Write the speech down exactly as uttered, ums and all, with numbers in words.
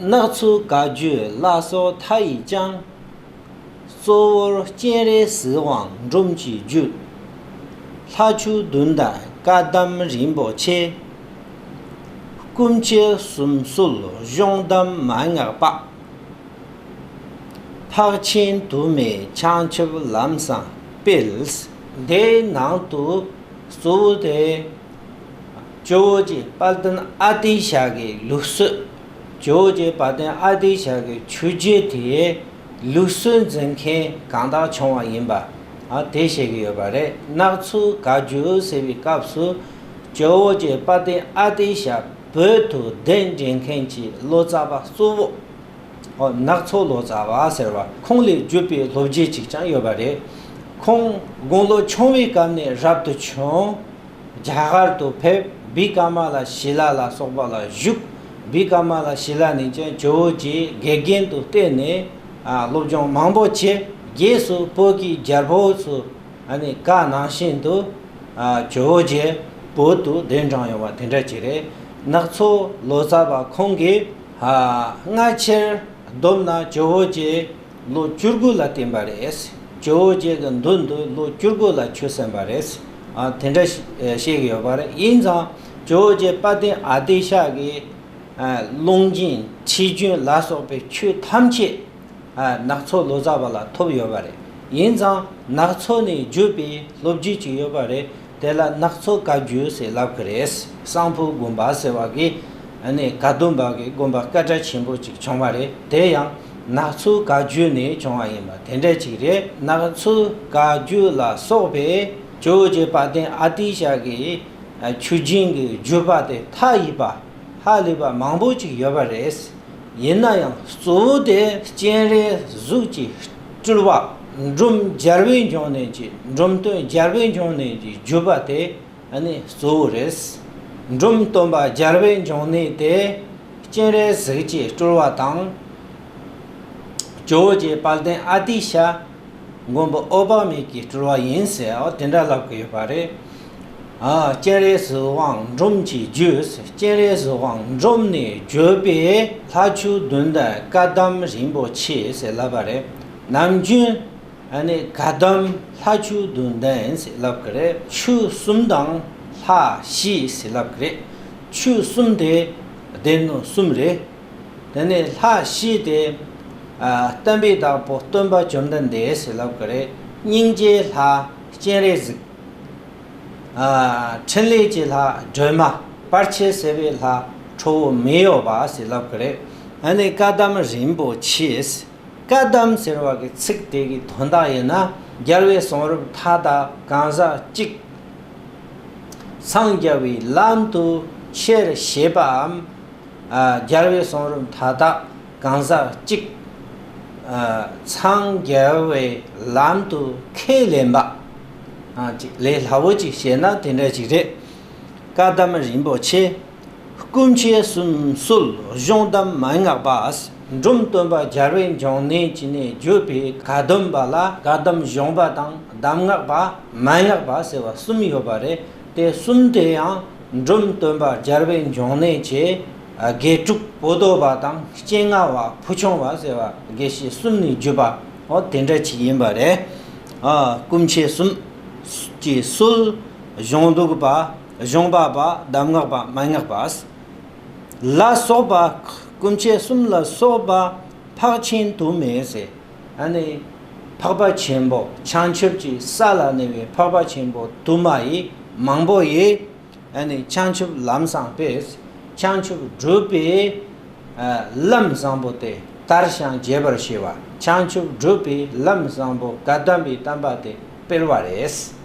ནག་ཚོ་བཀའ་བརྒྱུད་ལ་སོགས་མཐའ་ཡས་ཀྱང་། གཙོ་བོར་སྤྱན་རས་གཟིགས་དབང་འབྲོམ་གྱི་རྒྱུད། ལྷ་ཆོས་བདུན་ལྡན་བཀའ་གདམས་རིན་པོ་ཆེ། སྐུ་མཆེད་གསུམ་སྲོལ་གཞུང་གདམས་མན་ངག་པ། འཕགས་ཆེན་དུ་མས་བྱང་ཆུབ་ལམ་བཟང་སྤེལ། དེའི་ནང་དུ་གཙོ་བོ་དེ། ཇོ་བོ་རྗེ་དཔལ་ལྡན་ཨ་ཏི་ཤ་གི་ལུགས་སྲོལ། ཇོ་བོ་རྗེ་དཔལ་ལྡན་ཨ་ཏི་ཤ་གི་ཆོས་བརྒྱུད་དེའི་ལུགས་སྲོལ་འཛིན་མཁན་གང་དག་བྱུང་བ་ཡིན་པ། ཨ་དེ་བཤད་ཀྱི་ཡོད་པ་རེད། ནག་ཚོ་བཀའ་བརྒྱུད་ཟེར་བའི་སྐབས་སུ་ཇོ་བོ་རྗེ་དཔལ་ལྡན་ཨ་ཏི་ཤ་བོད་དུ་གདན་འདྲེན་མཁན་གྱི་ལོ་ཙཱ་བ་གཙོ་བོ། ཨོ་ནག་ཚོ་ལོ་ཙཱ་བ་ཟེར་བ་ཁོང་ལས་བརྒྱུད་པའི་སློབ་བརྒྱུད་ཅིག་ཀྱང་ཡོད་པ་རེད། ཁོང་དགུང་ལོ་ཆུང་བའི་སྐབས་ནས་རབ་ཏུ་བྱུང་། རྒྱ་གར་དུ་ཕེབས། བི་ཀ་མ་ལ་ཤི་ལ་ལ་སོགས་པ་ལ་བཞུགས། བི་ཀ་མ་ལ་ཤི་ལ་ནས་ཀྱང་ཇོ་བོ་རྗེ་དགེ་རྒན་དུ་བསྟེན་ནས་ཨ་སློབ་སྦྱོང་མང་པོ་བྱས། རྗེས་སུ་བོད་ཀྱི་རྒྱལ་པོ་ཚོ་ཨ་ནི་བཀའ་གནང་བཞིན་དུ་ཨ་ཇོ་བོ་རྗེ་བོད་དུ་གདན་དྲངས་ཡོང་བ་དེ་འདྲ་ཅིག་རེད། ནག་ཚོ་ལོ་ཙཱ་བ་ཁོང་གིས་ཨ་སྔ་ཕྱིར་བསྡོམས་ན་ཇོ་བོ་རྗེ་ལོ་བཅུ་དགུ་ལ་བསྟེན་པ་རེད། ཇོ་བོ་རྗེ་གི་མདུན་དུ་ལོ་བཅུ་དགུ་ལ་ཆོས་གསན་པ་རེད། ཨ་དེ་འདྲ་ཞིག་ཨ་བཤད་ཀྱི་ཡོད་པ་རེད། ཡིན་ཙང་ཇོ་བོ་རྗེ་དཔལ་ལྡན་ཨ་ཏི་ཤ་གི་ཨ་ལུང་རྒྱུན་ཁྲིད་རྒྱུན་ལ་སོགས་པའི་ཆོས་ཐམས་ཅད་ཨ་ནག་ཚོ་ལོ་ཙཱ་བ་ལ་ཐོབ་ཡོད་པ་རེད། ཡིན་ཙང་ནག་ཚོ་ནས་བརྒྱུད་པའི་སློབ་བརྒྱུད་ཅིག་ཡོད་པ་རེད། དེ་ལ་ནག་ཚོ་བཀའ་བརྒྱུད་ཟེར་ལབ་ཀྱི་རེད། གསང་ཕུ་དགོན་པ་ཟེར་བ་གི་ཨ་ནི་བཀའ་གདམས་པ་གི་དགོན་པ་སྐད་གྲགས་ཆེན་པོ་ཅིག་བྱུང་བ་རེད། དེ་ཡང་ནག་ཚོ་བཀའ་བརྒྱུད་ནས་བྱུང་བ་ཡིན་པ་དེ་འདྲ་ཅིག་རེད། ནག་ཚོ་བཀའ་བརྒྱུད་ལ་སོགས་པའི་ཇོ་བོ་རྗེ་དཔལ་ལྡན་ཨ་ཏི་ཤ་གི་ཆོས་རྒྱུན་གྱི་བརྒྱུད་པ་དེ་མཐའ་ཡས་པ་ཧ་ལས་པ་མང་པོ་ཅིག་ཡོད་པ་རེད། ཡིན་ན་ཡང་གཙོ་བོ་དེ་སྤྱན་རས་གཟིགས་ཀྱི་སྤྲུལ་པ་འབྲོམ་རྒྱལ་བའི་འབྱུང་གནས་ཀྱི་འབྲོམ་སྟོན་རྒྱལ་བའི་འབྱུང་གནས་ཀྱི་བརྒྱུད་པ་དེ་ཨ་ནི་གཙོ་བོ་རེད། འབྲོམ་སྟོན་པ་རྒྱལ་བའི་འབྱུང་གནས་དེ་སྤྱན་རས་གཟིགས་ཀྱི་སྤྲུལ་པ་དང་། ཇོ་བོ་རྗེ་དཔལ་ལྡན་ཨ་ཏི་ཤ། མགོན་པོ་འོད་དཔག་མེད་ཀྱི་སྤྲུལ་པ་ཡིན་ཟེར་ཨོ་དེ་འདྲ་ལབ་ཀྱི་ཡོད་པ་རེད། ཨ་སྤྱན་རས་གཟིགས་དབང་འབྲོམ་གྱི་རྒྱུད། སྤྱན་རས་གཟིགས་དབང་འབྲོམ་ནས་བརྒྱུད་པའི་ལྷ་ཆོས་བདུན་ལྡན་བཀའ་གདམས་རིན་པོ་ཆེ་ཟེར་ལབ་པ་རེད། ནམ་རྒྱུན་ཨ་ནི་བཀའ་གདམས་ལྷ་ཆོས་བདུན་ལྡན་ཟེར་ལབ་ཀྱི་རེད། ཆོས་གསུམ་དང་ལྷ་བཞི་ཟེར་ལབ་ཀྱི་རེད། ཆོས་གསུམ་དེ་སྡེ་སྣོད་གསུམ་རེད། དེ་ནས་ལྷ་བཞི་དེ། ཨ་བསྟན་པའི་བདག་པོ་སྟོན་པ་བཅོམ་ལྡན་འདས་ཟེར་ལབ་ཀྱི་རེད། སྙིང་རྗེའི་ལྷ་སྤྱན་རས་གཟིགས། ཨ་འཕྲིན་ལས་ཀྱི་ལྷ་སྒྲོལ་མ། བར་ཆད་སེལ་བའི་ལྷ་ཁྲོ་བོ་མི་གཡོ་བ་ཟེར་ལབ་ཀྱི་རེད། ཨ་ནི་བཀའ་གདམས་རིན་པོ་ཆེ། བཀའ་གདམས་ཟེར་བ་གི་ཚིག་དེ་གི་དོན་དག་ཡིན་ན་རྒྱལ་བའི་གསུང་རབ་མཐའ་དག་གང་ཟག་གཅིག་འཚང་རྒྱ་བའི་ལམ་དུ་ཁྱེར་ཤེས་པའམ། ཨ་རྒྱལ་བའི་གསུང་རབ་མཐའ་དག་གང་ཟག་གཅིག་ཨ་འཚང་རྒྱ་བའི་ལམ་དུ་ཁས་ལེན་པ། ཨ་ཅིག་ལས་སླ་བོ་ཅིག་བཤད་ན་དེ་འདྲ་ཅིག་རེད། བཀའ་གདམས་རིན་པོ་ཆེ། སྐུ་མཆེད་གསུམ་སྲོལ་གཞུང་གདམས་མན་ངག་པ། འབྲོམ་སྟོན་པ་རྒྱལ་བའི་འབྱུང་གནས་ཀྱི་ནས་བརྒྱུད་པའི་བཀའ་གདམས་པ་ལ་བཀའ་གདམས་གཞུང་པ་དང་གདམས་ངག་པ་མན་ངག་པ་ཟེར་བ་གསུམ་ཡོད་པ་རེད། དེ་གསུམ་དེ་ཡང་འབྲོམ་སྟོན་པ་རྒྱལ་བའི་འབྱུང་གནས་ཀྱི་དགེ་ཕྲུག་པོ་ཏོ་བ་དང་སྤྱན་སྔ་བ་ཕུ་ཆུང་བ་ཟེར་བ་དགེ་བཤེས་གསུམ་ནས་བརྒྱུད་པ་འོ་དེ་འདྲ་ཅིག་ཡིན་པ་རེད། ཨ་སྐུ་མཆེད་གསུམ་གྱི་སྲོལ་གཞུང་ལུགས་པ་གཞུང་པ་པ་གདམས་ངག་པ་མན་ངག་པ་ལ་སོགས་པ། སྐུ་མཆེད་གསུམ་ལ་སོགས་པ་འཕགས་ཆེན་དུ་མས་ཟེར། ཨ་ནི་འཕགས་པ་ཆེན་པོ་བྱང་ཆུབ་ཀྱི་ས་ལ་གནས་པའི་འཕགས་པ་ཆེན་པོ་དུ་མ་ཡི་མང་པོ་ཡི། ཨ་ནི་བྱང་ཆུབ་ལམ་བཟང་སྤེལ། བྱང་ཆུབ་སྒྲུབ་པའི་ཨ་ལམ་བཟང་པོ་དེ་དར་ཞིང་རྒྱས་པར་བྱེད་པ། བྱང་ཆུབ་སྒྲུབ་པའི་ལམ་བཟང་པོ་བཀའ་གདམས་པའི་བསྟན་པ་དེ་སྤེལ་བ་རེད།